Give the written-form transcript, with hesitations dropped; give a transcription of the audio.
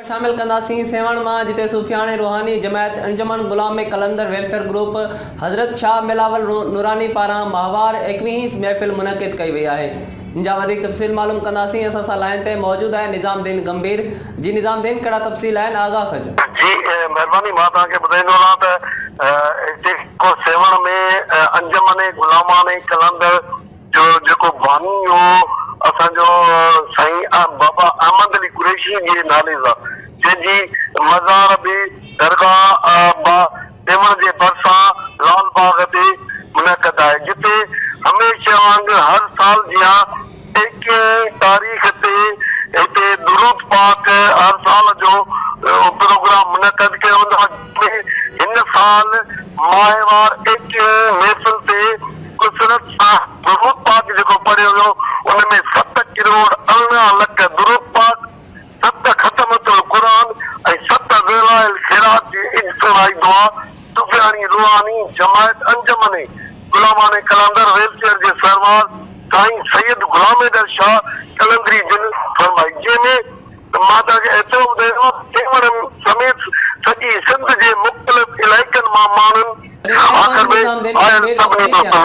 شامل ڪنداسين سيوهڻ مان جتي صوفياڻي روحاني جماعت انجمن غلام قلندر ويلفيئر گروپ حضرت شاهه ملاول نوراني پاران ماهوار ايڪويهين محفل منعقد ڪئي وئي آهي جن جا وڌيڪ تفصيل معلوم ڪنداسين اسان سان لائين تي موجود آهي نظام دين گنڀير جي نظام دين ڪهڙا تفصيل آهن آگاهه ڪجو. جي مهرباني مان توهان کي ٻڌائيندو هلان ته هتي سيوهڻ ۾ انجمن غلامان قلندر جو جيڪو باني هو اسان جو سائين بابا احمد علي قريشي جي نالي سان جنهن جي مزار به درگاهه سيوهڻ جي ڀرسان لال باغ تي منعقد آهي جتي هميشه وانگر هر سال جيان ايڪيهين تاريخ تي هتي درود پاڪ هر سال جو پروگرام منعقد ڪيو ويندو آهي جنهن ۾ هن سال ماهوار ايڪيهين محفل تي ڪثرت سان درود پاڪ جيڪو پڙهيو ويو ان ۾ ست ڪروڙ 18 لک درود پاڪ، ست ختمة القرآن ۽ ست دلائل خيرات جي اجتماعي دعا صوفياڻي روحاني جماعت انجمن غلامان قلندر ويلفيئر جي سروار سائين سيد غلام حيدر شاهه قلندري جن فرمائي جنهن ۾ ته مان توهان کي ايترو ٻڌايان ته سيوهڻ سميت سڄي سنڌ جي مختلف علائقن مان ماڻهن آخر ۾ آيل سڀني دوستن کي.